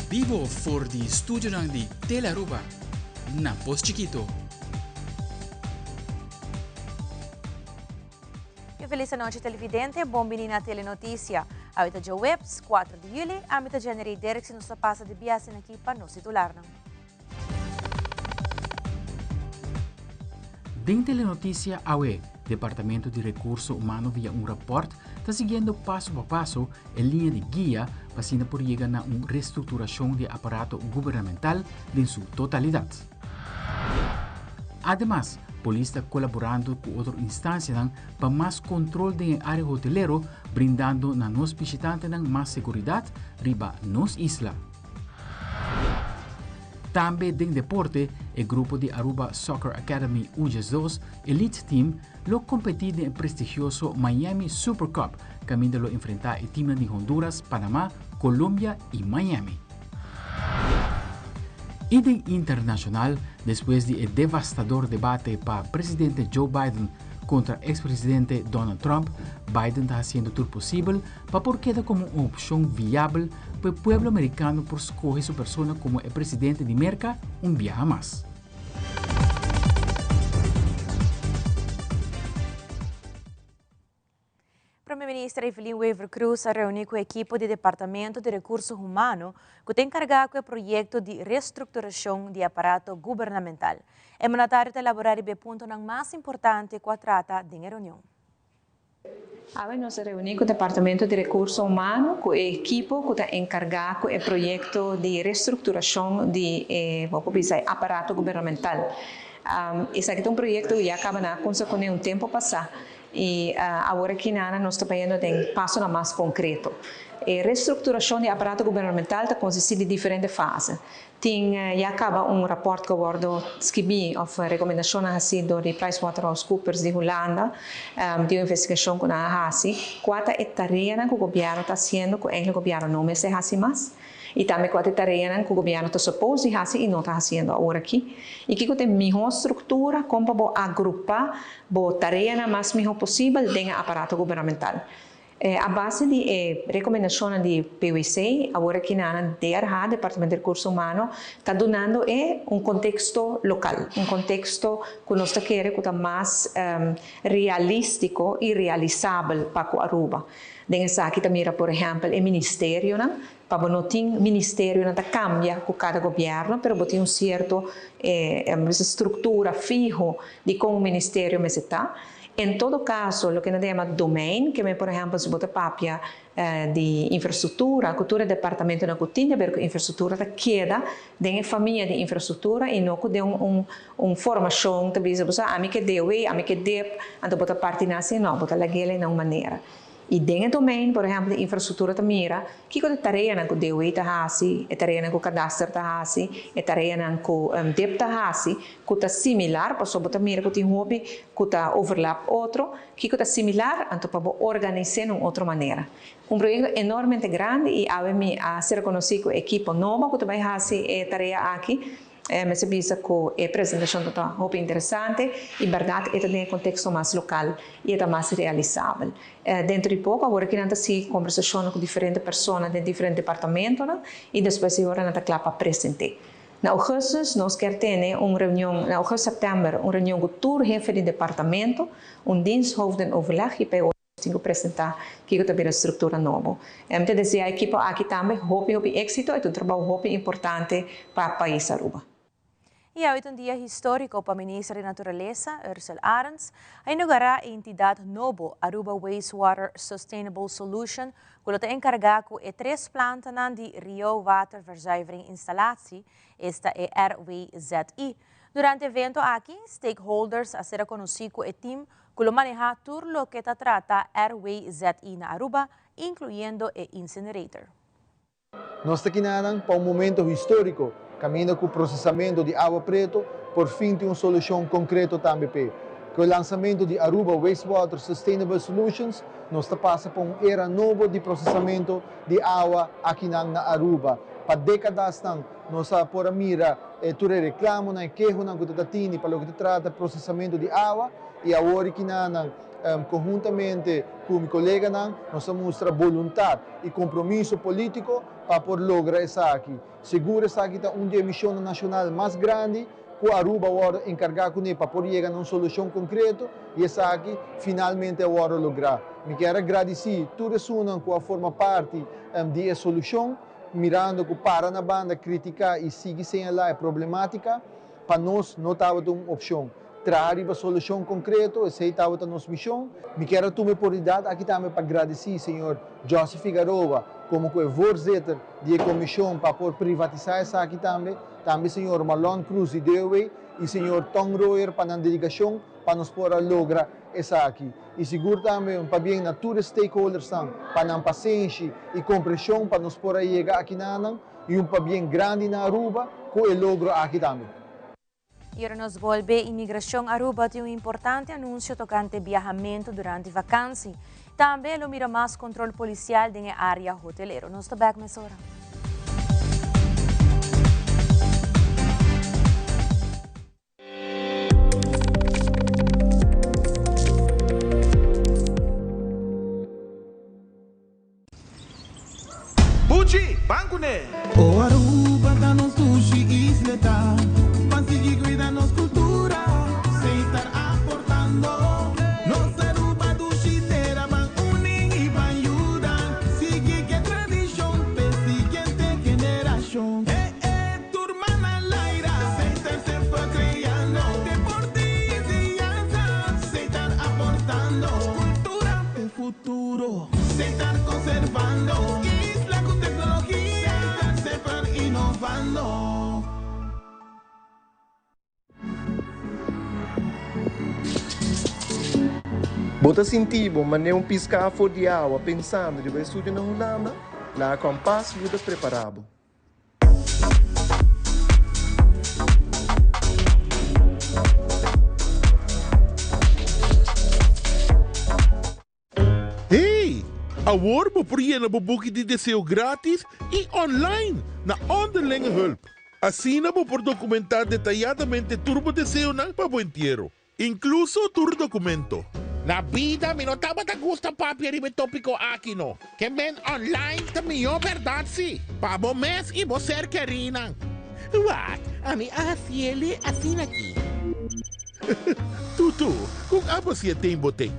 Bibo for di studionan di Telearuba na Pos Chikito. Un feliz anochi televidente, bon bini na Telenoticia. Awe ta djaweps, 4 di juli, ami ta Jenny Derks y nos ta pasa di biasen aki pa nos titularnan. Den Telenoticia awe, Departamento di Recurso Humano via un rapport ta siguiendo paso pa paso e liña di guia pa asina por yega na un restructuracion di e aparato gubernamental den su totalidad. Ademas, polis ta colaborando cu otro instancianan pa mas control den e area hotelero, brindando na nos bishitantenan mas seguridad riba nos isla. Tambe den deporte, e grupo di Aruba Soccer Academy U12 Elite Team lo competi den e prestigioso Miami Super Cup, caminda lo enfrenta e teamnan di Honduras, Panama, Colombia y Miami. Y den internacional, despues di e devastador debate pa presidente Joe Biden contra ex presidente Donald Trump, Biden ta haciendo tur posibel pa por keda como un opcion viabel pa e pueblo Mericano por scoge su persona como e presidente di Merca un biaha mas. Prome Minister Evelyn Wever-Croes a reuni cu ekipo di Departamento di Recurso Humano cu ta encarga cu e proyecto di restructuracion di aparato gubernamental. E mandatario ta elabora riba e puntonan mas importante cu a trata den e reunion. Awe nos a reuní ku Departamento di Rekurso Humano ku e ekipo ku ta enkargá ku e proyekto di restrukturashon di e, bo por bisa, e aparato gubernamental. Esaki ta un proyekto ku ya kaba nan a kumsa kuné un tempu pasá i awor aki nan nos ta bayendo den pasonan mas konkreto. E restrukturashon di e aparato gubernamental ta konsistí di diferente fase. Tin ya caba un rapport cu a wordo skibi of recomendacionnan haci door di PricewaterhouseCoopers di Hulanda di un investigacion cu nan a haci cua ta e tareanan cu gobierno ta haciendo cu eigenlijk gobierno no mester haci mas y tambe cua ta e tareanan cu gobierno ta suppose di haci y no ta haciendo awor aki y kico ta e miho structura con pa bo agrupa bo tareanan mas miho posibel den e aparato gubernamental. A base di e rekomendashonnan di PWC, awor aki nan DRH, Departamento di Rekurso Humano, ta dunando e un konteksto lokal, un konteksto ku nos ta kere ku ta mas realístiko i realisabel pa ku Aruba. Den esaki ta mira por ehèmpel e ministerionan, pa bo no tin ministerionan ta kambia ku kada gobièrnu, pero bo tin un sierto struktura fiho di kon un ministerio mester ta. En todo caso, loke nan ta yama domein, ke men por ehempel si bo ta papia di infrastructura, cu tur e departamentonan cu tin di haber cu infrastructura ta keda den e famia di infrastructura y no cu den un un formacion ta bisa bo sa ami ke DOW, ami ke dip, anto bo ta parti nan asi, no, bo ta lag'el na un manera. Y den e domein, por ehempel, di infrastructura ta mira kico ta e tareanan cu DOW ta haci, e tareanan cu Kadaster ta haci, e tareanan cu dip ta haci, cu ta similar, pasobra bo ta mira cu tin hopi cu ta overlap otro, kico ta similar, anto pa bo organise na un otro manera. Un proyecto enormemente grandi y awe mi a ser conoci cu e ekipo nobo cu ta bay haci e tarea aki. Mester bisa cu e presentacion ta ta hopi interesante y berdad e ta den e contexto mas local y e ta mas realisabel. Dentro di poco awor aki nan ta sigui conversacionnan cu diferente persona den diferente departamentonan y despues di ora nan ta cla pa presente. Na augustus nos kier tene un reunion, na augustus september, un reunion cu tur hefe di departamento, un diensthoofdenoverleg y pa e ora Nos tin ku presentá kiko ta bira struktura nobo. Mi ta deseá e ekipo aki tambe hopi hopi éksito, e ta un trabou hopi importante pa pais Aruba. I awe ta un dia históriko pa Minister di Naturalesa, Ursell Arends, a inougurá e entidat nobo Aruba Wastewater Sustainable Solution ku lo ta enkargá ku e tres plantanan di Rioolwaterverzuivering Installatie, esta e RWZI. Durante e evento aki, stakeholders a ser konosí ku e tim ku lo manehá tur loke ta trata RWZI na Aruba, inkluyendo e incinerator. Nos ta kinanan pa un momento históriko, kaminda ku prosesamentu di awa pretu por fin tin un solushon konkreto tambe p'e. Ku e lansamentu di Aruba Wastewater Sustainable Solutions, nos ta pasa pa un era nobo di prosesamentu di awa akinan na Aruba. Pa dékadasnan nos a por a mira. Tur e reklamonan i kehonan ku ta tini pa loke ta trata prosesamentu di awa i awor i kinanan konhuntamente ku mi koleganan nos a mustra boluntat i kompromiso polítiko pa por logra esaki. Sigur esaki ta un di e mishonnan nashonal mas grandi ku Aruba a wòrdu enkargá kuné pa por yega na un solushon konkreto i esaki finalmente a wòrdu lográ. Mi kier a gradisí tur esunnan ku a forma parti di e solushon. Mirando ku para na banda kritiká i sigui señalá e problemátika, pa nos no tabata un opshon. Traha riba solushon konkreto, esei tabata nos mishon. Mi kier a tuma e oportunidat aki tambe pa gradisí señor Jossy Figaroa komo ku e voorzitter di e komishon pa por privatisá esaki tambe, tambe señor Marlon Cruz di DOW i señor Ton Royer pa nan dedikashon pa nos por a logra esaki. I sigur tambe un pabien na tur e stakeholdersnan pa nan pasenshi i komprenshon pa nos por a yega akinanan i un pabien grandi na Aruba ku e logro aki tambe. I ora nos bolbe Imigrashon Aruba tin un importante anunsio tokante biahamentu durante vakansi. Tambe lo mira mas kontrol polisial den e área hotelero. Nos ta bèk mesora. Buchi, ban kuné! O Aruba ta nos dushi isleta, Ban sigui cuida nos cultura, Seitar aportando. Nos Aruba dushi tera, Ban uni y ban yuda, Sigui ke tradicion p'e siguiente generacion. Eh eh. Tur mana laira, Seitar semper creando, Deporte y enseñanza, Seitar aportando, Cultura p'e futuro, Seitar conservando, Isla cu tecnologia, Seitar semper innovando. Bo ta sinti bo manera un piská for di awa pensando riba e studio na Hulanda? Laga Kompas yuda prepará bo. Hey! Awor bo por yena bo buki di deseo gratis i online na Onderlinge Hulp. Asina bo por dokumentá detayadamente tur bo deseonan pa bo entiero. Inkluso tur dokumento. Na bida mi no tabata gusta papia riba e topiko aki no. Ke men online ta mihó bèrdat si, pa bo mes i bo ser kerinan. Wak, ami a hasiele asina aki. Tutu, kon abo si e ten bo ten?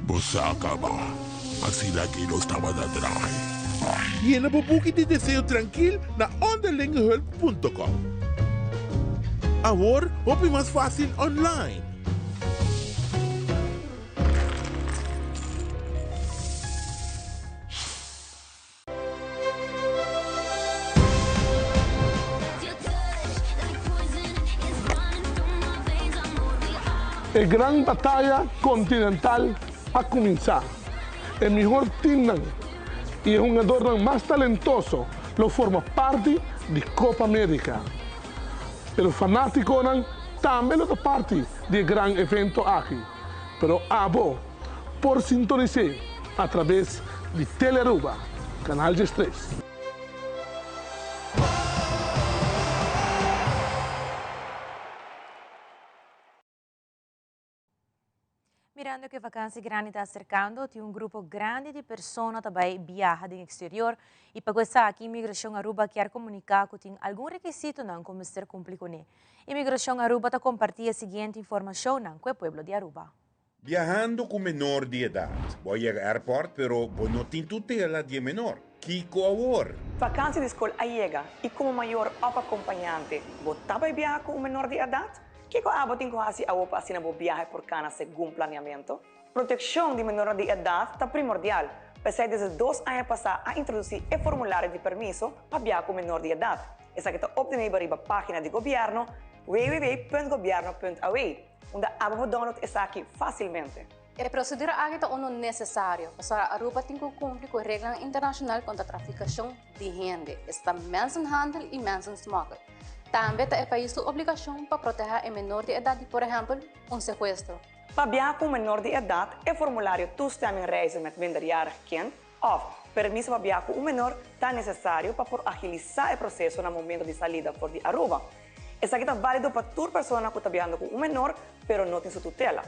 Bo sa kaba, asina aki nos tabata draai. Yena bo buki di deseo trankil na onderlingehulp punto com. Awor hopi mas fácil online. E gran bataya continental a cuminsa. E mihor teamnan y e hungadornan mas talentoso lo forma parti di Copa America. Pero fanaticonan tambe lo ta parti di e gran evento aki. Pero abo por sintonis'é a traves di Telearuba, Canal 13. Mirando ku e vakansi grandi ta aserkando, tin un grupo grandi di persona ta bai biaha den eksterior i pa ku esaki Imigrashon Aruba kier komuniká ku tin algun rekisitonan ku mester kumpli kuné. Imigrashon Aruba ta kompartí e siguiente informashonnan ku e pueblo di Aruba. Biahando ku menor di edat. Bo a yega airport pero bo no tin tutela di e menor. Kiko awor? Vakansi di skol a yega i komo mayor òf akompañante bo ta bai biaha ku un menor di edat? Kiko abo tin ku hasi awo pa asina bo biahe por kana segun planeamentu? Protekshon di menornan di edat ta primordial, p'esei desde dos aña pasá a introdusí e formulario di permiso pa biaha ku menor di edat. Esaki ta optenibel riba página di gobièrnu www.gobierno.aw, unda abo por download esaki fásilmente. E prosedura aki ta unu nesesario, pasobra Aruba tin ku kumpli ku reglanan internashonal kontra trafikashon di hende, esta mensenhandel i mensensmokkel. Tambe ta e pais su obligashon pa protehá e menor di edat di, por ehèmpel, un sekuestro. Pa biaha ku un menor di edat, e formulario Toestemming reizen met minderjarig kind òf Permiso pa biaha ku un menor ta nesesario pa por agilisá e proseso na momento di salida for di Aruba. Esaki ta válido pa tur persona ku ta biahando ku un menor pero no tin su tutela.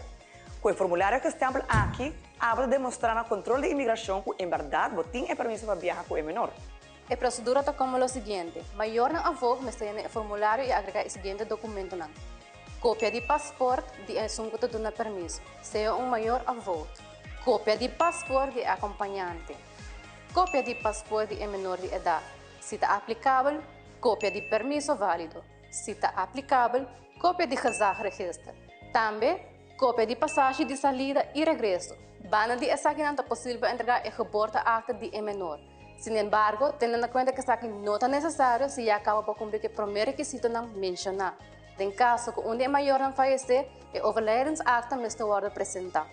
Ku e formulario gestempel aki, abo ta demostrá na kontrol di imigrashon ku en bèrdat bo tin e permiso pa biaha ku e menor. E prosedura ta komo lo siguiente, Mayornan afó mester yena e formulario i agregá e siguiente dokumentonan, Kopia di pasport di esun ku ta duna permiso, sea un mayor òf voogd, kopia di pasport di e akompañante, kopia di pasport di e menor di edat, si ta aplikabel, kopia di permiso válido, si ta aplikabel, kopia di gezagregister, tambe kopia di pasashi di salida i regreso. Banda di esakinan ta posibel pa entregá e geboorteakte di e menor. Sinembargo, tene na kuenta ku esaki no ta nesesario si ya kaba bo kumpli ku e promé rekisitonan menshoná. Den kaso ku un di e mayornan fayesé, e overlijdensakte mester wòrdu presentá.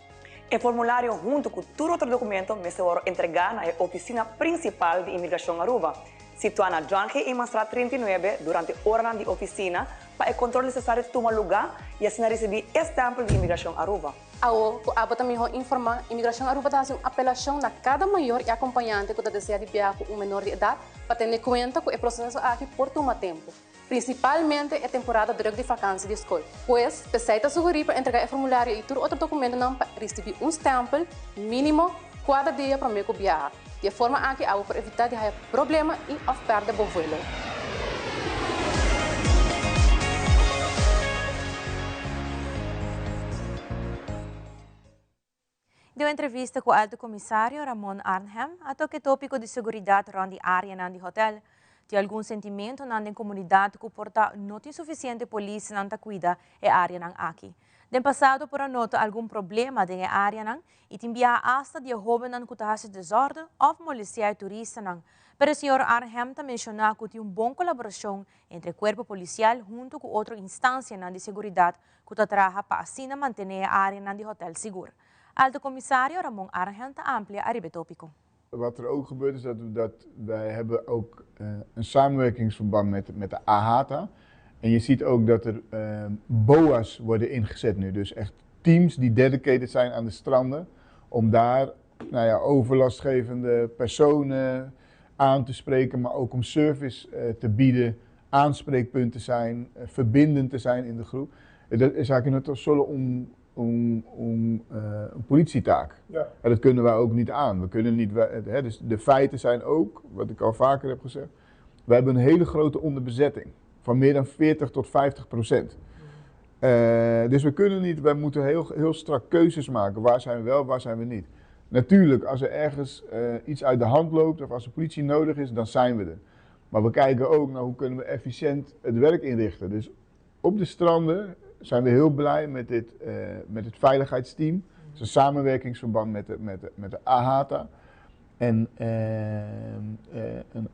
E formulario huntu ku tur otro dokumento mester wòrdu entregá na e ofisina prinsipal di Imigrashon Aruba, situá na John G. Emanstraat 39, durante oranan di ofisina pa e kontrol nesesario tuma lugá i asina risibí e stèmpel di Imigrashon Aruba. Awor ku abo ta mihó informá, Imigrashon Aruba ta hasi un apelashon na kada mayor i akompañante ku ta deseá di biaha ku un menor di edat pa tene kuenta ku e proseso aki por tuma tempu, prinsipalmente e temporada drùk di fakansi di skol. Pues, p'esei ta sugerí pa entregá e formulario i tur otro dokumentonan pa risibí un stèmpel mínimo kuater dia promé ku biaha. Di e forma aki abo por evitá di haya problema i òf pèrdè bo vuelo. Den un entrevista ku Alto Komisario Ramon Arnhem a toka e tópiko di seguridat rònt di áreanan di hotèl. Tin algun sentimentonan den komunidat ku por ta no tin sufisiente polisnan ta kuida e áreanan aki. Den pasado por a nota algun problema den e áreanan i tin biaha asta di e hóbennan ku ta hasi desòrden òf molestiá e turistanan. Pero señor Arnhem ta menshoná ku tin un bon kolaborashon entre e kuerpo polisial huntu ku otro instansianan di seguridat ku ta traha pa asina mantené e áreanan di hotèl sigur. Alto Komisario Ramon Arnhem ta amplia ariba e tópiko. Wat er ook gebeurt is dat, dat wij hebben ook uh, een samenwerkingsverband met, met de AHATA. En je ziet ook dat er uh, BOA's worden ingezet nu. Dus echt teams die dedicated zijn aan de stranden. Om daar nou ja, overlastgevende personen aan te spreken, maar ook om service uh, te bieden, aanspreekpunt te zijn, uh, verbindend te zijn in de groep. Dat is eigenlijk net solo om, om, om uh, een politietaak. Ja. En dat kunnen wij ook niet aan. We kunnen niet, hè, dus de feiten zijn ook, wat ik al vaker heb gezegd, wij hebben een hele grote onderbezetting van meer dan 40 tot 50%. Uh, dus we kunnen niet, wij moeten heel, heel strak keuzes maken. Waar zijn we wel, waar zijn we niet. Natuurlijk, als er ergens uh, iets uit de hand loopt of als de politie nodig is, dan zijn we er. Maar we kijken ook naar hoe kunnen we efficiënt het werk inrichten. Dus op de stranden zijn we heel blij met, dit, uh, met het veiligheidsteam. Het is een samenwerkingsverband met de, met de, met de AHATA. En een,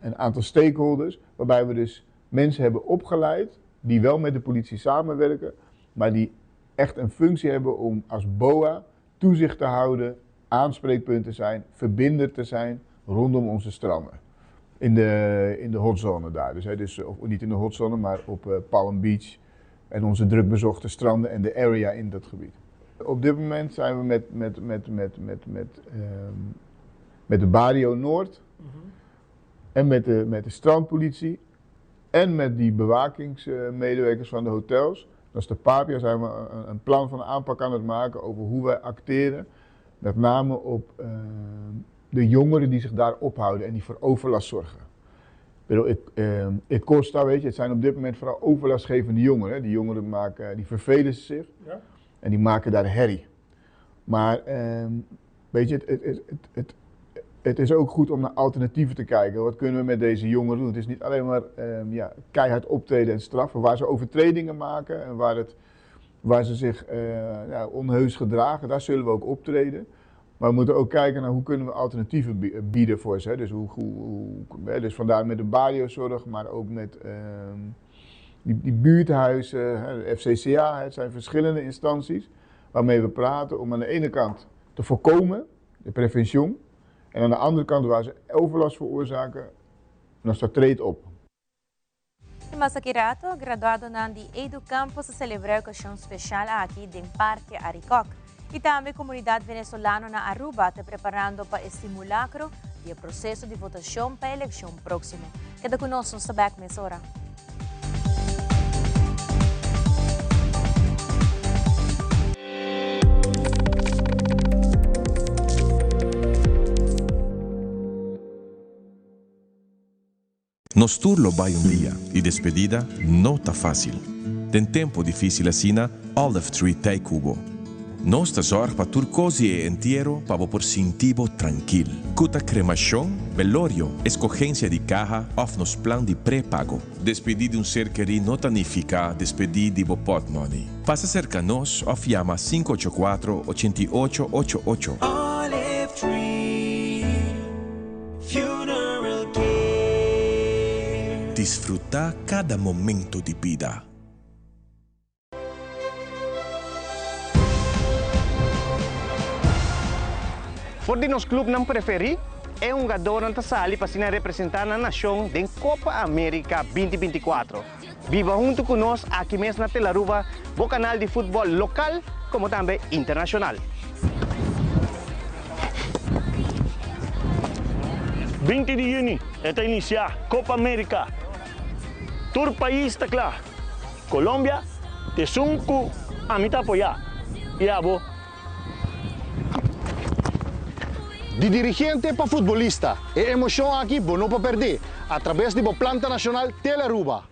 een aantal stakeholders, waarbij we dus mensen hebben opgeleid die wel met de politie samenwerken, maar die echt een functie hebben om als BOA toezicht te houden, aanspreekpunt te zijn, verbinder te zijn rondom onze stranden. In de, in de hotzone daar. Dus, hè, dus, of niet in de hotzone, maar op uh, Palm Beach en onze drukbezochte stranden en de area in dat gebied. Op dit moment zijn we met, met, met, met, met, met, um, met de Barrio Noord mm-hmm. en met de, met de strandpolitie en met die bewakingsmedewerkers van de hotels. Dat is de Papia, zijn we een, een plan van aanpak aan het maken over hoe wij acteren. Met name op uh, de jongeren die zich daar ophouden en die voor overlast zorgen. Ik bedoel, ik, uh, ik Costa, weet je, het zijn op dit moment vooral overlastgevende jongeren. Die jongeren maken, die vervelen zich ja. en die maken daar herrie. Maar uh, weet je, het, het, het, het, het is ook goed om naar alternatieven te kijken. Wat kunnen we met deze jongeren doen? Het is niet alleen maar um, ja, keihard optreden en straffen. Waar ze overtredingen maken en waar, het, waar ze zich uh, ja, onheus gedragen, daar zullen we ook optreden. Maar we moeten ook kijken naar hoe kunnen we alternatieven bieden voor ze. Hè? Dus, hoe, hoe, hoe, hè? dus vandaar met de barriozorg, maar ook met um, die, die buurthuizen, hè, de FCCA. Het zijn verschillende instanties waarmee we praten om aan de ene kant te voorkomen, de preventie. En aan de andere kant waar ze overlast veroorzaken, dan staat treedt op. I mas aki rato, graduadonan di Educampus a selebrá e okashon speshal aki den Parke Arikok. I tambe komunidat venezolano na Aruba ta preparando pa e simulakro di e proseso di votashon pa e elekshon próksimo. Keda ku nos, nos ta bèk mesora. Nos tur lo bai un dia y despedida no ta facil. Den tempo dificil asina, Olive Tree t'ey cu bo. Nos ta zorg pa tur cos di e entiero pa bo por sinti bo trankil. Cu ta cremacion, belorio, escogencia di caha of nos plan di prepago. Despedi di un ser kerí no ta nifica despedi di bo potmoney. Pasa cerca nos of yama 584 88 88. Olive Tree Funeral Care. Disfruta cada momento di bida. For di nos clubnan preferi, e hungadornan ta sali pa asina representa nan nacion den Copa America 2024. Biba hunto cu nos aki mes na Telaruba, bo canal di futbol local como tambe internacional. 20 di juni e ta inicia Copa America. Tur pais ta cla. Colombia ta esun cu ami ta apoya y abo. Di dirigente pa futbolista, e emocion aki bo no por perde a traves di bo planta nacional Telearuba.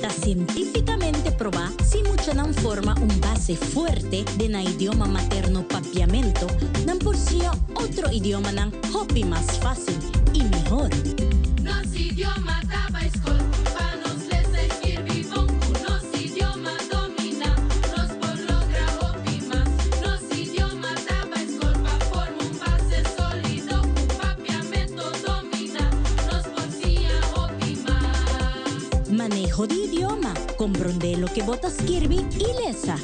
Ta sientífikamente probá si muchanan forma un base fuerte den nan idioma materno Papiamento, nan por siña otro idiomanan hopi mas fácil y mihor. Nos idioma ta bai skol pa nos lesa i skirbi bon ku nos idioma dominá nos por logra hopi mas nos idioma ta bai skol pa forma un base sólido ku papiamento dominá nos por siña hopi mas. Maneho di idioma, komprondé loke bo ta skirbi i lesa.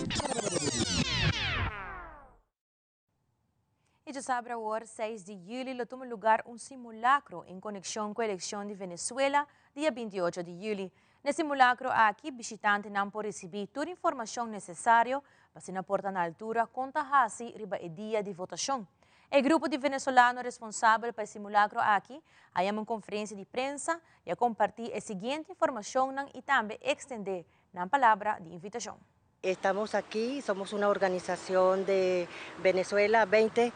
Y djasabra awor, 6 di juli, lo tuma lugar un simulacro en conexion cu eleccion di Venezuela, dia 28 di juli. Na e simulacro aki, bishitantenan por ricibi tur informacion necesario pa asina por ta na altura con ta haci riba e dia di votacion. E grupo di venezolano responsabel pa e simulacro aki a yama un conferencia di prensa y a comparti e siguiente informacionnan y tambe extende nan palabra di invitacion. Estamos aquí, somos una organización de Venezuela 20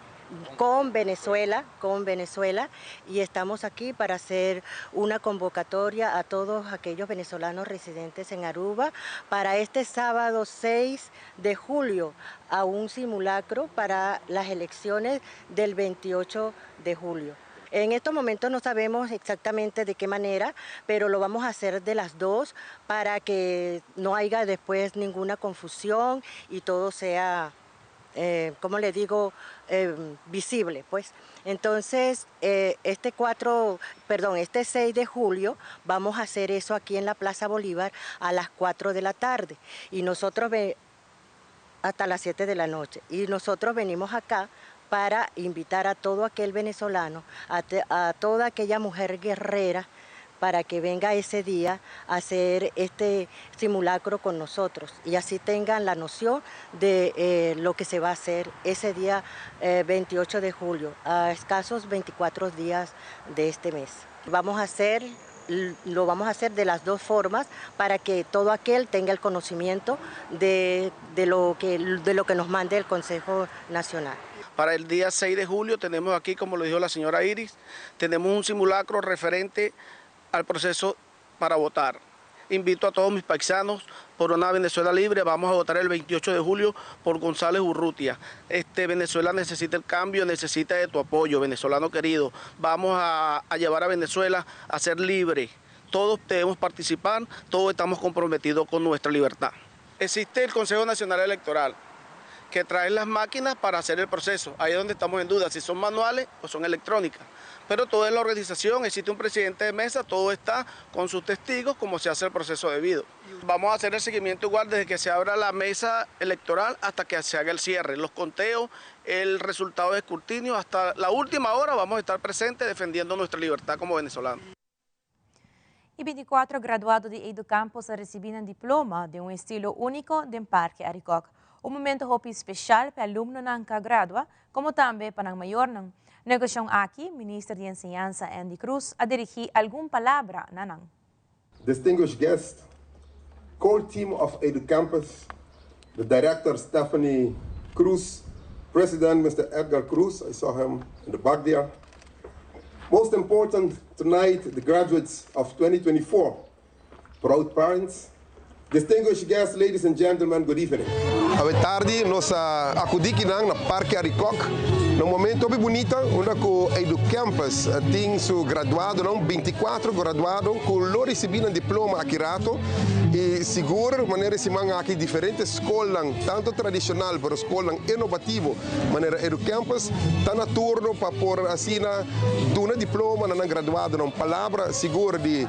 con Venezuela, con Venezuela, y estamos aquí para hacer una convocatoria a todos aquellos venezolanos residentes en Aruba para este sábado 6 de julio a un simulacro para las elecciones del 28 de julio. En estos momentos no sabemos exactamente de qué manera, pero lo vamos a hacer de las dos para que no haya después ninguna confusión y todo sea, como le digo, visible, pues. Entonces, este cuatro, perdón, este 6 de julio vamos a hacer eso aquí en la Plaza Bolívar a las 4 de la tarde y nosotros ve, hasta las 7 de la noche. Y nosotros venimos acá para invitar a todo aquel venezolano, a toda aquella mujer guerrera, para que venga ese día a hacer este simulacro con nosotros y así tengan la noción de lo que se va a hacer ese día 28 de julio, a escasos 24 días de este mes. Lo vamos a hacer de las dos formas para que todo aquel tenga el conocimiento de lo que nos mande el Consejo Nacional. Para el día 6 de julio tenemos aquí, como lo dijo la señora Iris, tenemos un simulacro referente al proceso para votar. Invito a todos mis paisanos por una Venezuela libre, vamos a votar el 28 de julio por González Urrutia. Venezuela necesita el cambio, necesita de tu apoyo, venezolano querido. Vamos a llevar a Venezuela a ser libre. Todos debemos participar, todos estamos comprometidos con nuestra libertad. Existe el Consejo Nacional Electoral, que trae las máquinas para hacer el proceso. Ahí es donde estamos en duda, si son manuales o son electrónicas. Pero toda la organización, existe un presidente de mesa, todo está con sus testigos, como se hace el proceso debido. Vamos a hacer el seguimiento igual desde que se abra la mesa electoral hasta que se haga el cierre, los conteos, el resultado de escrutinio, hasta la última hora vamos a estar presentes defendiendo nuestra libertad como venezolanos. E 24 graduado di Educampus a ricibi nan diploma den un estilo unico den Parke Arikok. Un momento hopi special pa e alumnonan cu a gradua, como tambe pa nan mayornan. Na e ocasion aki, Minister di Enseñansa Endy Croes a dirigi algun palabra na nan. Distinguished guests, core team of Educampus, the director Stephanie Cruz, President Mr. Edgar Cruz, I saw him in the back there. Most important tonight, the graduates of 2024, proud parents, distinguished guests, ladies and gentlemen, good evening. Awe tardi nos a acudi kinan na Parke Arikok na un momento hopi bunita unda cu Educampus tin su graduadonan, binticuatro graduado cu lo ricibi nan diploma aki rato y sigur manera e siman aki diferente scolnan tanto tradicional pero scolnan innovativo manera Educampus ta na turno pa por asina duna diploma na nan graduadonan. Palabra sigur di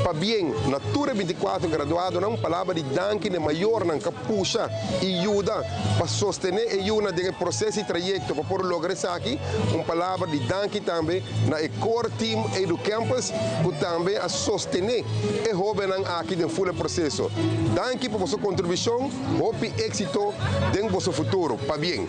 pabien na tur e binticuatro graduadonan, palabra di danki na e mayornan cu a pusha y yuda pa sostene e yunan den e proces y trayecto pa por logra esaki. Un palabra di danki tambe na e core team Educampus cu tambe a sostene e hobennan aki den ful e proceso. Danki pa boso contribucion, hopi exito den boso futuro. Pabien!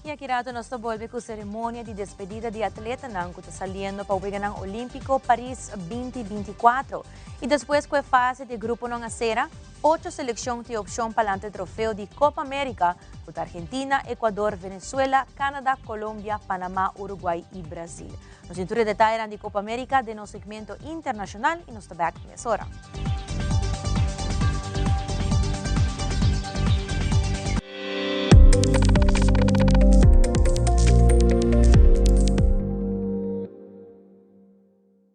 Y aki rato nos ta bolbe cu ceremonia di despedida di atletanan cu ta saliendo pa Weganan Olimpico Paris 2024. Y despues cu e fase di gruponan a cera, ocho seleccion tin opcion pa lanta e trofeo di Copa America cu ta Argentina, Ecuador, Venezuela, Canada, Colombia, Panama, Uruguay y Brasil. Nos tin tur e detayenan di Copa America den nos segmento internacional y nos ta back mesora.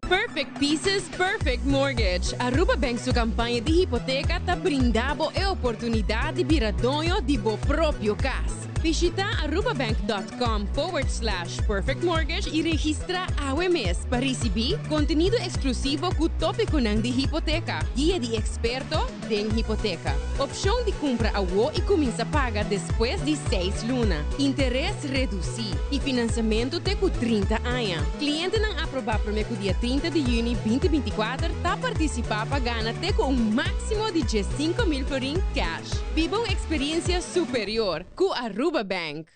Perfect Pieces, Perfect Mortgage. Aruba Bank su campaña di hipoteca ta brinda bo e oportunidad di bira doño di bo propio cas. Bishita arubabank.com forward slash perfectmortgage y registra awe mes pa ricibi contenido exclusivo cu topiconan di hipoteca, guia di experto den hipoteca, opcion di cumpra awo y cuminsa paga despues di seis luna, interes reduci y financiamento te cu 30 aña. Clientenan aproba prome cu dia 30 di juni 2024 ta participa pa gana te cu un maximo di 15,000 florin cash. Biba un experiencia superior cu Aruba Bank.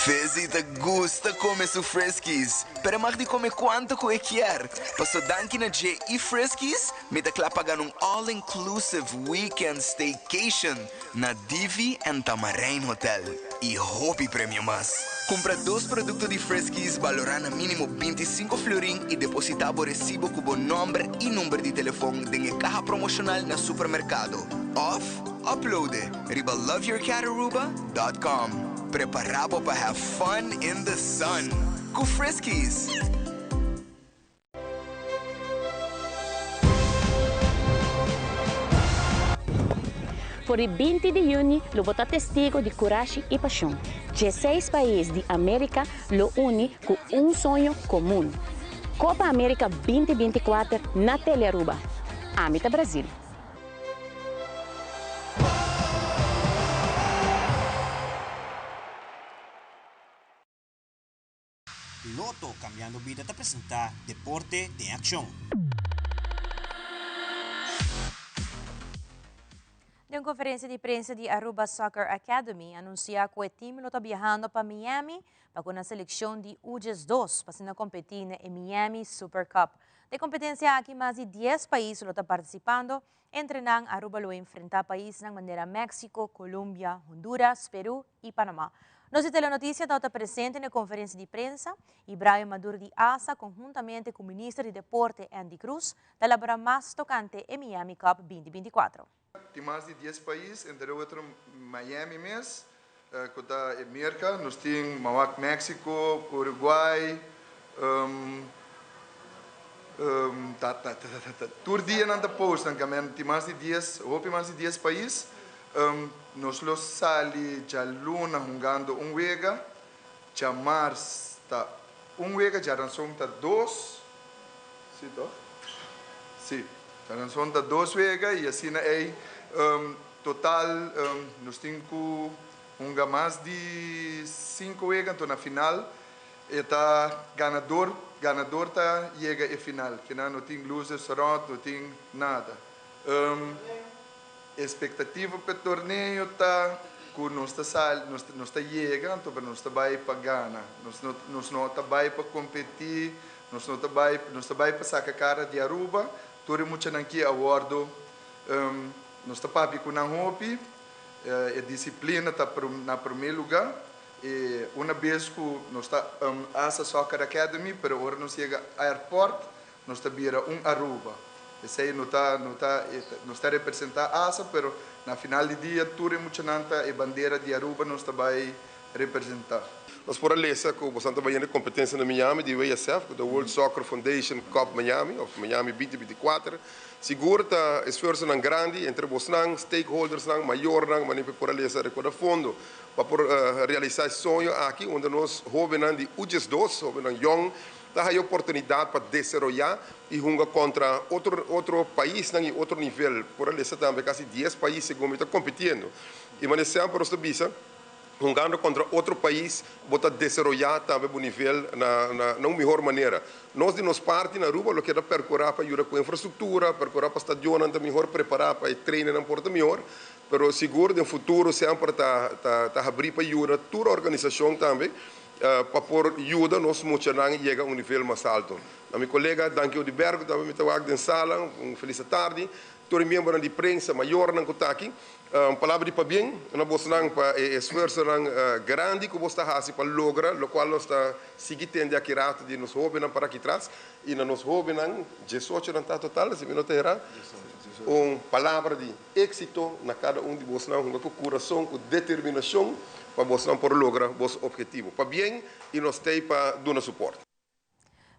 Fizzy ta gusta come su Friskies, pero e mag di come cuanto cu e kier. Paso danki na dje y Friskies, mi ta cla pa gana un all-inclusive weekend staycation na Divi en Tamarijn Hotel y hopi premio mas. Cumpra dos producto di Friskies balora na minimo 25 florin y deposita bo recibo cu bo nomber y number di telefon den e caha promocional na supermercado of upload e riba loveyourcataruba.com. Prepara bo pa have fun in the sun cu Friskies! For di 20 di juni lo bo ta testigo di curashi y pasion. Dieseis pais di America lo uni cu un soño comun. Copa America 2024 na Telearuba. Ami ta Brasil. Lotto Cambiando Bida ta presenta Deporte den Accion. Den un conferencia di prensa di Aruba Soccer Academy anuncia cu e team lo ta biahando pa Miami pa cu nan seleccion di U 12 pa asina competi na e Miami Super Cup. Den competencia aki mas di dies pais lo ta participando, entre nan Aruba lo enfrenta paisnan manera Mexico, Colombia, Honduras, Peru y Panama. Nos di Telenoticia tabata presente na e conferencia di prensa y Brian Maduro di ASA conhuntamente cu Minister di Deporte Endy Croes ta elabora mas tocante e Miami Cup 2024. Tin mas di dies pais, entre otro Miami mes, cu ta e Merca. Nos tin mawak Mexico, Uruguay, ta ta ta tur dia nan ta post nan camen tin mas di dies, hopi mas di dies pais. Nos lo sali djaluna hungando un wega, djamars ta un wega, djaranson ta dos, si toch? Si, djaranson ta dos wega y asina ey total nos tin cu hunga mas di cinco wega, anto na final e ta ganador, ganador ta yega e final, kina no tin losers rond, no tin nada. Expectativa p'e torneo ta cu nos ta sali, nos nos ta yega anto pero nos ta bay pa gana. Nos no nos no ta bay pa competi, nos no ta bay nos ta bay pa saca cara di Aruba. Tur e muchanan ki a wordo nos ta papia cu nan hopi, e disciplina ta na prome luga. E una bes cu nos ta ASA Soccer Academy pero ora nos yega airport Nos ta bira un Aruba. Esey no ta, no ta, nos ta representa asa, pero na final di dia tur e muchanan ta e bandera di Aruba nos ta bay representa. Nos por a lesa cu bosan ta bayendo competencia na Miami di WSF, cu ta World Soccer Foundation Cup Miami of Miami 2024. Sigur ta esfuerzonan grandi entre bosnan, stakeholdersnan, mayornan, manera por a lesa recorda fondo pa por realisa e soño aki unda nos hobennan di U 12, hobennan yong, Ta haya oportunidat pa desaroyá i hunga kontra otro otro paisnan i otro nivel. Por a lesa tambe kasi dies pais segun mi ta kompitiendo. I manera semper nos ta bisa, hungando kontra otro pais bo ta desaroyá tambe bo nivel na na na un mihor manera. Nos di nos parti na Aruba lo keda perkurá pa yuda ku infrastruktura, perkurá pa stadionnan ta mihor prepará pa e treinennan por ta mihor. Pero sigur den futuro semper ta ta ta habrí pa yuda tur organisashon tambe pa por yuda nos muchanan yega un nivel mas alto. Na mi kolega Danki Odiber ku tambe mi ta wak den sala, un felis atardi. Tur e miembronan di prensa, mayornan ku ta aki, un palabra di pabien na bosnan pa e esfuersonan grandi ku bos ta hasi pa logra lokual nos ta sigui tende aki rato di nos hobennan para aki tras i na nos hobennan, diesochonan ta total si mi no ta erá, un palabra di. Éxito na kada un di bosnan hunga ku kurason, ku determinashon pa bosnan por logra bos objetivo. Pabien i nos t'ei pa duna suport.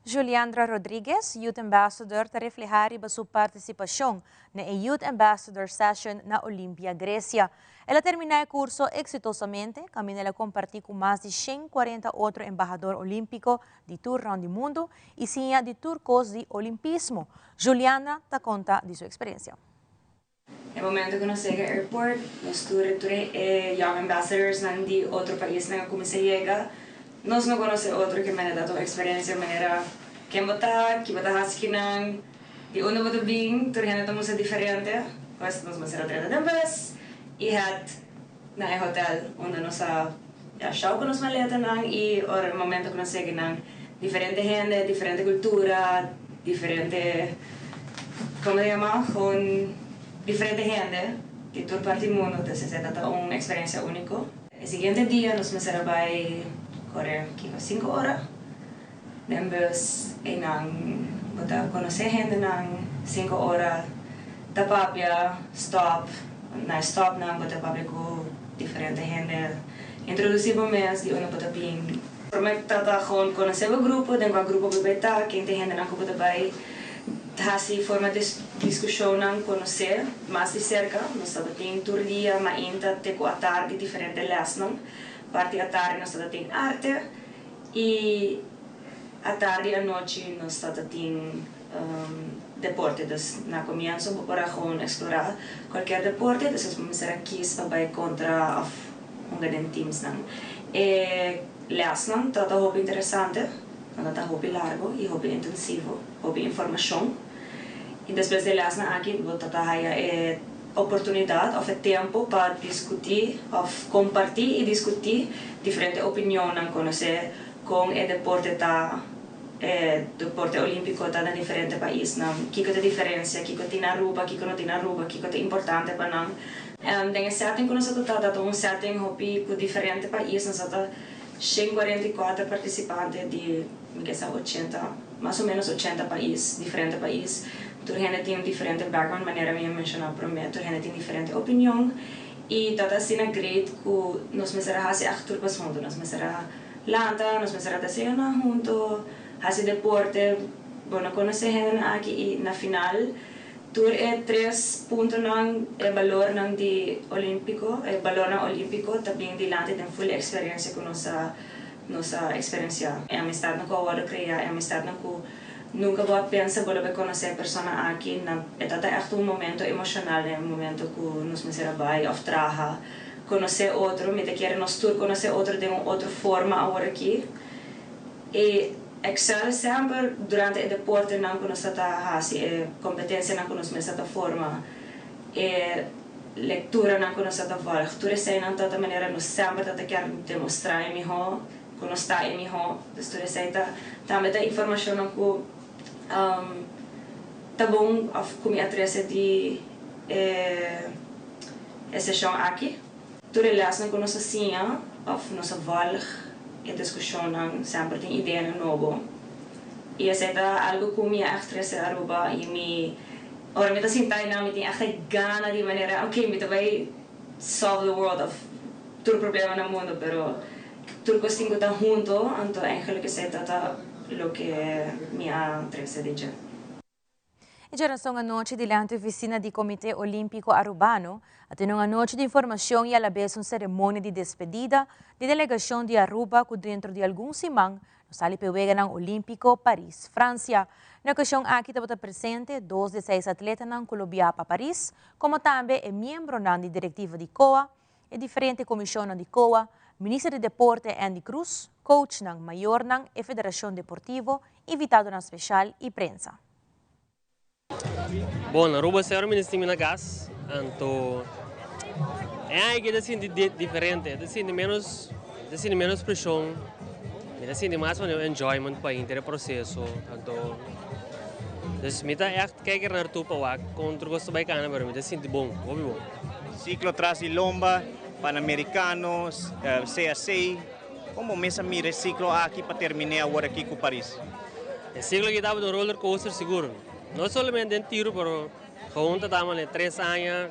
Juliandra Rodriguez, Youth Ambassador ta refleha riba su partisipashon na e Youth Ambassador Session na Olympia, Grecia. El a termina e kurso eksitosamente, kaminda el a kompartí ku mas di 140 otro embahador olímpiko di tur rònt di mundu i siña di tur kos di olimpismo. Juliandra ta konta di su eksperensia. E momento ku nos yega airport, nos tur e tur e young ambassadors nan di otro paisnan a kuminsá yega. Nos no konosé otro ke manera ta un eksperensia manera ken bo ta, ki bo ta hasi kinan, di unda bo ta bin, tur hende ta mustra diferente. Pues nos mester a trata den bus i het na e hotel unda nos a ya show ku nos maletanan i ora e momento ku nos yega nan diferente hende, diferente kultura, diferente komo ta yama gewoon diferente hende di tur parti di mundu entonces esei ta un eksperensia uniko. E siguiente dia nos mester a bai kore kiko sinku ora den bus einan bo ta konosé hendenan sinku ora ta papia stop na e stopnan bo ta papia ku diferente hende introdusí bo mes di unda bo ta bin. Promé ta ta gewoon konosé bo grupo den kua grupo bo bai ta ken ta e hendenan ku bo ta bai hasi forma diskushonnan konosé mas di serka nos tabatin tur dia mainta te ku atardi diferente lèsnan parti atardi nos tabatin arte. I atardi anochi nos ta ta tin deporte, dus na comienzo bo por a gewoon explora cualkier deporte, despues bo mester a kies pa bay contra of hunga den teamsnan. E lesnan ta ta hopi interesante, nan ta ta hopi largo y hopi intensivo, hopi informacion. Y despues di e lesnan aki bo ta ta haya e oportunidad of e tempo pa discuti of comparti y discuti diferente opinionnan, conoce con e deporte ta, e deporte olimpico ta na diferente paisnan, kico ta diferencia, kico tin na Aruba, kico no tin na Aruba, kico ta importante pa nan. Den e setting ku nos a ta ta un setting hopi ku diferente pais, nos a ta 144 partisipante di mi ke sa 80, mas o menos 80 pais, diferente pais. Tur hende tin un diferente background, manera mi a menshoná promé, tur hende tin diferente opinion i ta ta asina great ku nos mester a hasi ègt tur kos huntu. Nos mester a lanta, nos mester a desayuná huntu, hasi deporte, bo no konosé hendenan aki i na final tur e tres puntonan, e balornan di olímpiko, e balornan olímpiko ta bin dilanti den ful e eksperensia ku nos a nos a eksperensiá. E amistatnan ku a wòrdu kreá, e amistatnan ku nunka bo a pensa bo lo bai konosé e persona aki, na e ta ta ègt un momento emoshonal den e momento ku nos mester a bai òf traha, konosé otro. Mi ta kere nos tur konosé otro den un otro forma aworakí. E Excel semper durante e deportenan ku nos ta ta hasi, e kompetensianan ku nos mes ta ta forma, e lekturanan ku nos ta ta vòlg, tur eseinan ta ta manera nos semper ta ta kier demostrá e mihó, ku nos ta e mihó. Dus tur esei ta tambe ta informashonnan ku ta bon òf ku mi a trese di e e seshon aki. Tur e lèsnan ku nos a siña òf nos a vòlg e diskushonnan semper tin ideanan nobo. I esei ta algu ku mi a ègt trese Aruba i mi ora mi ta sinta einan mi tin ègt e gana di manera oke mi ta bai solve the world òf tur problema na mundu pero tur kos tin ku ta hunto anto eigenlijk esei ta ta loke mi a trese di dje. E djarason anochi dilanti oficina di Comite Olimpico Arubano a tene un anochi di informacion y alabes un ceremonia di despedida di delegacion di Aruba cu dentro di algun siman lo sali p'e Weganan Olimpico Paris, Francia. Na ocasion aki tabata presente dos di e seis atletanan cu lo bia pa Paris, como tambe e miembronan di directiva di COA, e diferente comisionnan di COA, Minister di Deporte Endy Croes, coachnan, mayornan, e federacion deportivo, invitadonan special y prensa. Bon, Aruba sero mi ta sinti na cas, anto e aña aki ta sinti diferente, ta sinti menos, ta sinti menos presion, mi ta sinti mas manera enjoyment pa henter e proceso, anto dus mi ta echt kijk er naartoe pa wak con tur cos ta bay cana, pero mi ta sinti bon, hopi bon. Ciclo tras di lomba, Panamericano, CAC, Kon bo mes a mira e siklo aki pa terminé awor aki ku Paris? E siklo aki tabata un roller coaster sigur. No solamente den tiro pero gewoon ta tama ne tres aña,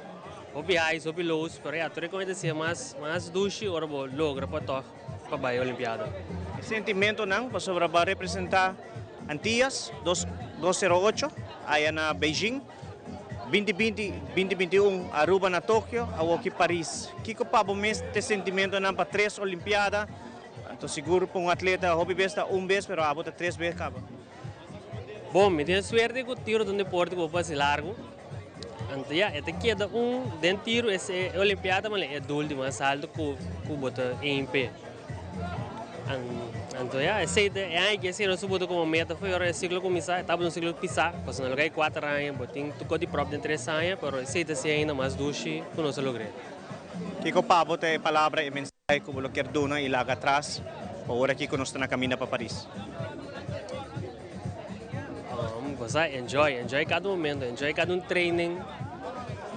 hopi highs, hopi lows, pero ya tur e kon e ta siña mas mas dushi ora bo logra pa tog pa bai Olimpiada. E sentimentonan pasobra bo a representá Antillas dos 208 aya na Beijing. 2020, 2021, Aruba na Tokio, awoki Paris. Kiko pa bo mes t'e sentimentonan pa tres Olimpiada? Anto sigur pa un atleta hopi bes ta un bes, pero abo ta tres bes kaba. Bon, mi tin suerte ku tiro ta un deporte ku bo por hasi largu. Anto ya, e ta keda un den tiro e Olimpiada manera e doel di mas alto ku bo ta aim p'e. Anto ya, esei ta e aña ki esei nos a bota komo meta foi ora e siklo kuminsá, e tabata un siklo pisá, pasobra no lo kai kuater aña, bo tin tokó di pròp den tres aña, pero esei ta siña ainda mas dushi ku nos a logr'é. Kiko pa bo ta e palabra, e mensahe ku bo lo kier duna i laga atras pa ora aki ku nos ta na kaminda pa Paris? Gosa, enjoy, enjoy kada momento, enjoy kada un training,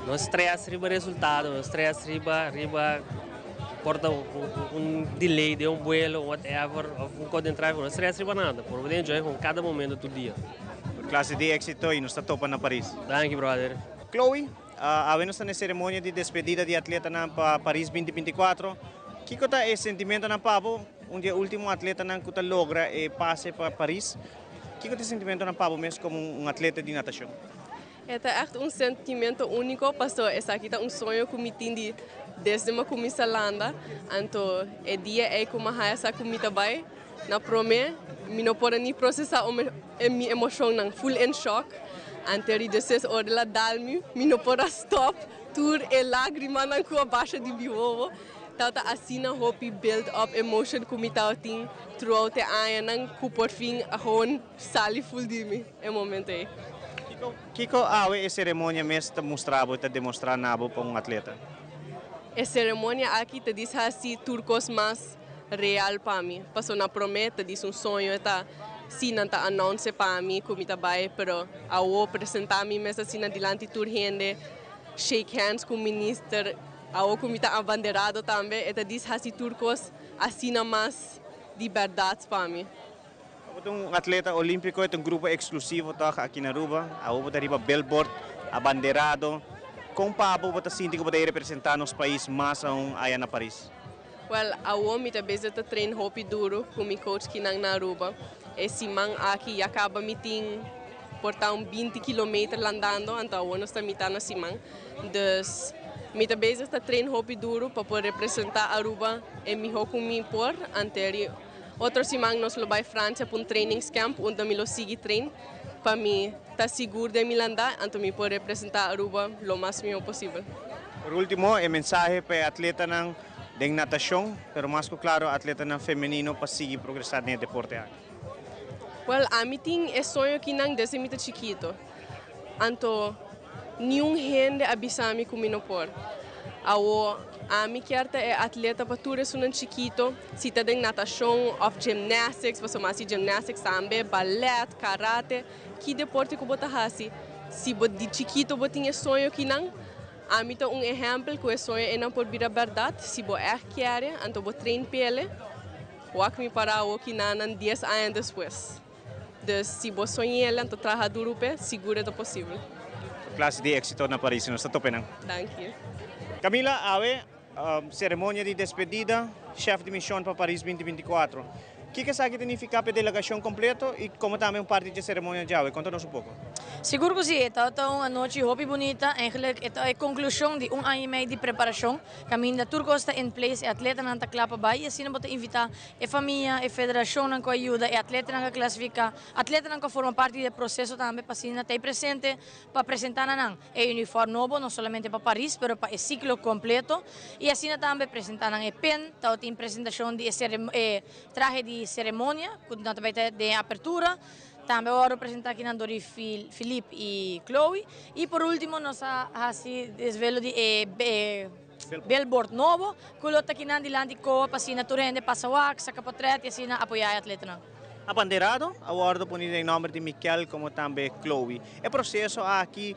no stress riba resultado, no stress riba riba. Por ta un delay den un vuelo whatever of un kos den trafiko no stress riba nada por bo ta enjoy con cada momento tur dia. Tur clase di exito y nos ta topa na Paris. Danki brother. Chloe, awe nos ta na e ceremonia di despedida di atletanan pa Paris 2024. Kico ta e sentimentonan pa bo, un di e ultimo atletanan cu ta logra e pase pa Paris? Kico ta e sentimentonan pa bo mes como un atleta di natacion? E ta ègt un sentimento úniko, paso esaki ta un soño ku mi tin di desde mi a kuminsá landa. Anto e dia ei ku mi a haña sa ku mi ta bai na promé, mi no por a ni prosesá mi emoshonnan, full en shòk. Anto di despues ora el a dal mi, mi no por a stòp tur e lágrimanan ku a basha di mi wowo. Tabata asina hopi build up emotion ku mi tabatin throughout e añanan ku porfin a gewoon sali full di mi e momento ei. Kiko awe e seremonia mes ta mustra bo, ta demostra na bo pa un atleta? E seremonia aki ta dis hasi tur kos mas real pa mi. Pasobra na prome ta dis un soño, e ta si nan ta announce pa mi ku mi ta bai, pero awo presenta mi mes asina dilanti tur hende. shake hands ku minister, awor ku mi ta abanderado tambe, e ta dis hasi tur kos asina mas di bèrdat pa mi. Bo ta un atleta olímpiko, e ta un grupo eksklusivo tòg aki na Aruba. Awor bo ta riba billboard, abanderado. Kon pa abo bo ta sinti ku bo ta e representá nos pais mas aun aya na Paris? Wèl, awor mi ta bezig ta train hopi duru ku mi coach kinan na Aruba. E siman aki ya kaba mi tin por ta un 20 kilometer landando, anto awor nos ta mitá na siman. Dus mi ta bezig ta train hopi duru pa por representá Aruba e mihó ku mi por anteri. Otro siman nos lo bai Francia pa un trainingscamp unda mi lo sigui train pa mi ta sigur den mi landá anto mi por representá Aruba lo mas mihó posibel. Por ultimo, e mensahe pa e atletanan den natashon, pero mas ku klaro atletanan femenino pa sigui progresá den e deporte aki. Wel, ami tin e soño kinan desde mi ta chikito. Anto niun hende a bisa mi ku mi no por. Awo ami kier ta e atleta pa tur esunnan chikito, si ta den natashon òf gymnastics, pasobra mi hasi gymnastics tambe, balèt, karate, ki deporte ku bo ta hasi, si bo di chikito bo tin e soño kinan, ami ta un ehèmpel ku e soño einan por bira bèrdat, si bo ègt kier e, anto bo train p'ele, wak mi para awo kinanan dies aña despues. Dus si bo soñ'el anto traha duru p'e, sigur e ta posibel. Klase di éxito na Paris, nos ta tope nan. Danki. Camila, awe ceremonia di despedida, chef di mision pa Paris 2024. Kiko esaki ta nifica p'e delegacion completo y como tambe un parti dje ceremonia djawe? Conta nos un poco. Sigur cu si, e tabata un anochi hopi bunita. Eigenlijk e ta e conclusion di un aña y mei di preparacion. Caminda tur cos ta in place, e atletanan ta cla pa bay y asina bo ta invita E famia, e federashonnan ku a yuda, e atletanan ku a klasifiká, atletanan ku a forma parti di e proseso tambe pa asina ta ei presente pa presentá na nan e unifòrm nobo, no solamente pa Paris pero pa e siklo kompleto i asina tambe presentá nan e pen, tabatin presentashon di e e trahe di seremonia ku nan ta bai ta den e apertura, tambe a wòrdu presentá akinan dor di Philippe i Chloe i por último nos a hasi desvelo di e. Billboard nobo cu lo ta kinan dilanti coa pa asina tur hende pasa wak, saca potret y asina apoya e atletanan. Abanderado a wordo poni den nomber di Mikel como tambe Chloe. E proceso aki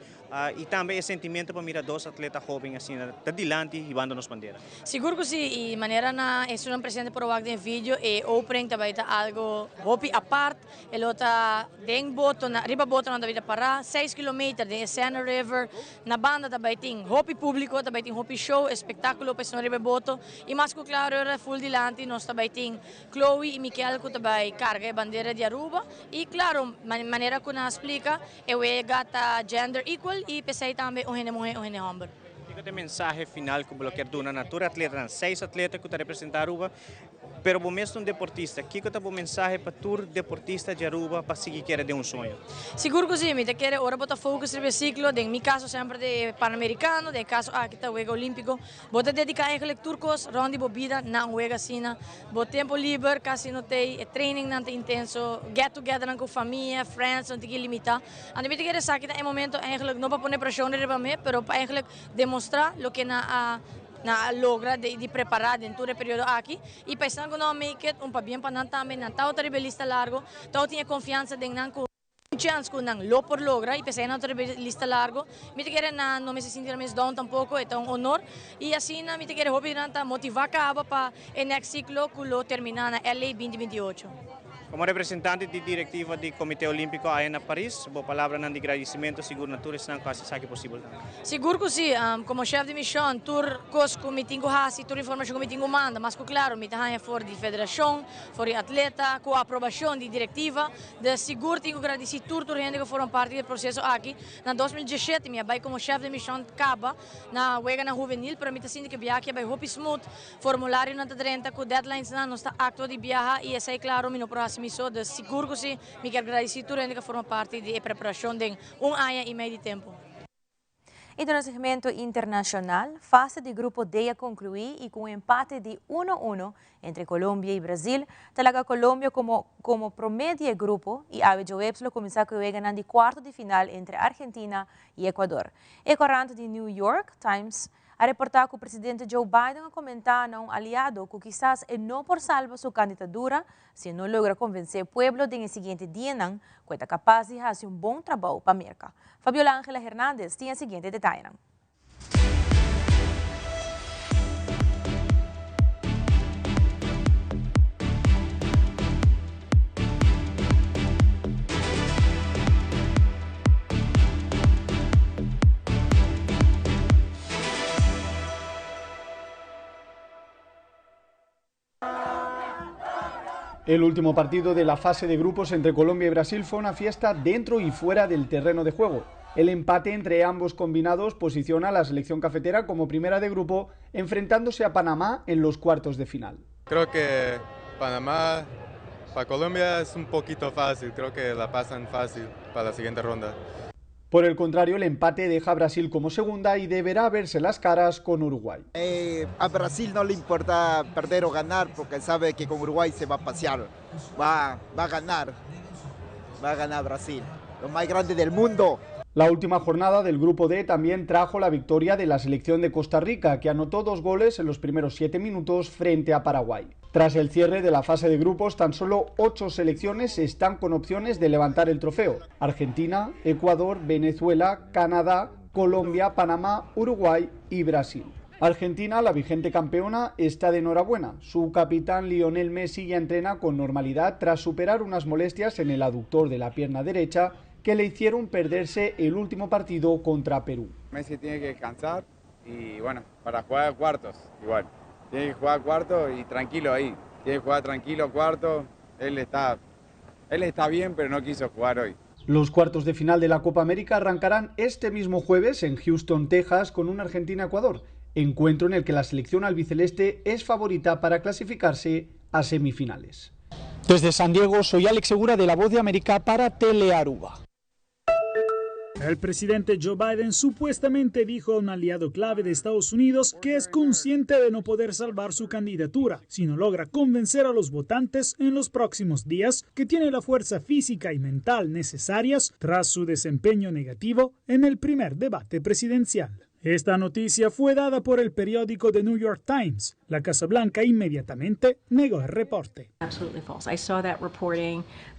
y tambe e sentimento pa mira dos atleta hoben asina ta dilanti hibando nos bandera. Sigur cu si y manera na esunnan presente por a wak den e video e opening ta bay ta algo hopi apart. E lo ta den boto na riba botonan ta bira pará seis kilometer den e Sena River. Na banda ta bai tin hopi públiko, ta bai tin hopi show, espektákulo pa esnan riba e boto. I mas ku klaro ora ful dilanti nos ta bai tin Chloe i Mikel ku ta bai karga e bandera di Aruba. I klaro, manera ku nan a splika, e wega ta gender equal i p'esei tambe un hende muhé, un hende hòmber. Kiko ta e mensahe final ku bo lo kier duna na tur e atletanan, seis atleta ku ta representá Aruba? Pero bo mes ta un deportista, kiko ta bo mensahe pa tur deportista di Aruba pa sigui kere den un soño? Sigur ku si, mi ta kere ora bo ta focus riba e siklo, den mi kaso semper den e Panamericano, den e kaso aki ta Wega Olimpico, bo ta dedica eigenlijk tur kos rond di bo bida na un wega asina. Bo tempo liber kasi no t'ei, e trainingnan ta intenso, get togethernan ku famia, friends no tin ki limita. Anto mi ta kere esaki ta e momento eigenlijk no pa pone presion riba mi, pero pa eigenlijk demostra loke nan a Nan a logra di prepará den tur e periodo aki i pa esnan ku no a make it, un pabien pa nan tambe, nan tabata riba e lista largo, tabatin e konfiansa den nan ku un chèns ku nan lo por logra i p'esei nan ta riba e lista largo. Mi ta kere nan no mester sinti nan mes down tampoko, e ta un honor i asina mi ta kere hopi di nan ta motivá kaba pa e next siklo ku lo terminá na LA binti 28. Komo representante di direktiva di Komité Olímpiko aya na Paris, bo palabranan di gradisimentu sigur na tur esnan ku hasi esaki posibel tambe. Sigur ku si. Komo shèf di mishon, tur kos ku mi tin ku hasi, tur informashon ku mi tin ku manda, mas ku klaro mi ta haña for di federashon, for di atleta, ku aprobashon di direktiva. Dus sigur tin ku gradisí tur tur hende ku forma parti di e proseso aki. Na 2017 mi a bai komo shèf di mishon kaba na Weganan Huvenil, pero mi ta sinti ku e biaha aki a bai hopi smooth. Formularionan ta drenta cu deadlinesnan, nos ta actua di biaha y esey claro mi no por haci mi so, dus sigur cu si mi kier gradici tur hende cu a forma parti di e preparacion den un aña y mei di tempo. Y den nos segmento internacional, fase di grupo D a conclui y cu un empate di uno uno entre Colombia y Brasil, ta laga Colombia como como prome di e grupo y awe djoeps lo cuminsa cu e weganan di cuarto di final entre Argentina y Ecuador. E corant di New York Times a reportá ku presidente Joe Biden a komentá na un aliado ku kisas e no por salba su kanditadura si e no logra konvensé e pueblo den e siguiente dianan ku e ta kapas di hasi un bon trabou pa Merka. Fabiola Angela Hernandez tin e siguiente detayenan. El último partido de la fase de grupos entre Colombia y Brasil fue una fiesta dentro y fuera del terreno de juego. El empate entre ambos combinados posiciona a la selección cafetera como primera de grupo, enfrentándose a Panamá en los cuartos de final. Creo que Panamá para Colombia es un poquito fácil, creo que la pasan fácil para la siguiente ronda. Por el contrario, el empate deja a Brasil como segunda y deberá verse las caras con Uruguay. Eh, a Brasil no le importa perder o ganar porque sabe que con Uruguay se va a pasear, va, va a ganar, va a ganar Brasil, lo más grande del mundo. La última jornada del Grupo D también trajo la victoria de la selección de Costa Rica, que anotó dos goles en los primeros siete minutos frente a Paraguay. Tras el cierre de la fase de grupos, tan solo ocho selecciones están con opciones de levantar el trofeo. Argentina, Ecuador, Venezuela, Canadá, Colombia, Panamá, Uruguay y Brasil. Argentina, la vigente campeona, está de enhorabuena. Su capitán Lionel Messi ya entrena con normalidad tras superar unas molestias en el aductor de la pierna derecha que le hicieron perderse el último partido contra Perú. Messi tiene que descansar y bueno, para jugar cuartos, igual. Tiene que jugar cuartos y tranquilo ahí. Tiene que jugar tranquilo cuarto. Él está, él está bien, pero no quiso jugar hoy. Los cuartos de final de la Copa América arrancarán este mismo jueves en Houston, Texas, con un Argentina-Ecuador, encuentro en el que la selección albiceleste es favorita para clasificarse a semifinales. Desde San Diego, soy Alex Segura de La Voz de América para Telearuba. El presidente Joe Biden supuestamente dijo a un aliado clave de Estados Unidos que es consciente de no poder salvar su candidatura si no logra convencer a los votantes en los próximos días que tiene la fuerza física y mental necesarias tras su desempeño negativo en el primer debate presidencial. Esta noticia fue dada por el periódico The New York Times. La Casa Blanca inmediatamente negó el reporte.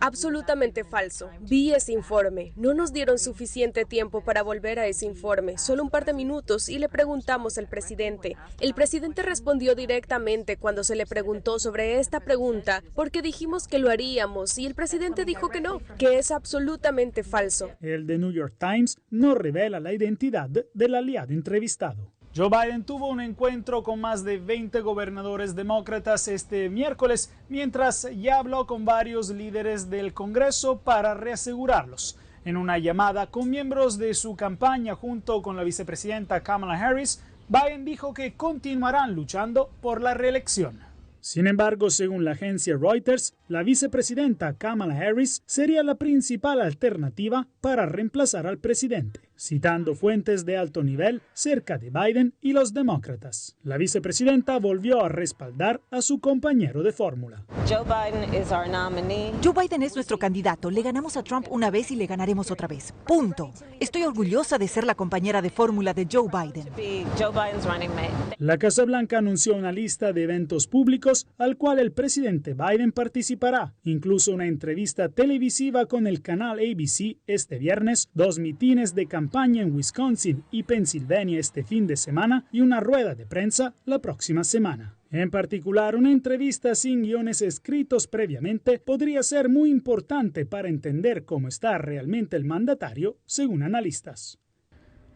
Absolutamente falso. Vi ese informe. No nos dieron suficiente tiempo para volver a ese informe, solo un par de minutos y le preguntamos al presidente. El presidente respondió directamente cuando se le preguntó sobre esta pregunta porque dijimos que lo haríamos y el presidente dijo que no, que es absolutamente falso. El The New York Times no revela la identidad del aliado entrevistado. Joe Biden tuvo un encuentro con más de 20 gobernadores demócratas este miércoles, mientras ya habló con varios líderes del Congreso para reasegurarlos. En una llamada con miembros de su campaña junto con la vicepresidenta Kamala Harris, Biden dijo que continuarán luchando por la reelección. Sin embargo, según la agencia Reuters, la vicepresidenta Kamala Harris sería la principal alternativa para reemplazar al presidente, citando fuentes de alto nivel cerca de Biden y los demócratas. La vicepresidenta volvió a respaldar a su compañero de fórmula. Joe Biden is our nominee. Joe Biden es nuestro candidato. Le ganamos a Trump una vez y le ganaremos otra vez. Punto. Estoy orgullosa de ser la compañera de fórmula de Joe Biden. Be Joe Biden's running mate. La Casa Blanca anunció una lista de eventos públicos al cual el presidente Biden participará, incluso una entrevista televisiva con el canal ABC este viernes, dos mitines de campaña en Wisconsin y Pensilvania este fin de semana y una rueda de prensa la próxima semana. En particular, una entrevista sin guiones escritos previamente podría ser muy importante para entender cómo está realmente el mandatario, según analistas.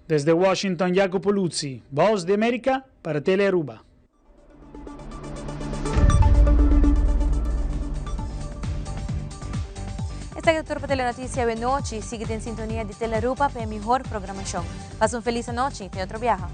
Desde Washington, Jacopo Luzzi, Voz de América para Telearuba. Esaki ta tur pa Telenoticia awe nochi. Sigui den sintonia di Telearuba pa e mihor programacion. Pasa un feliz anochi. Te otro biaha.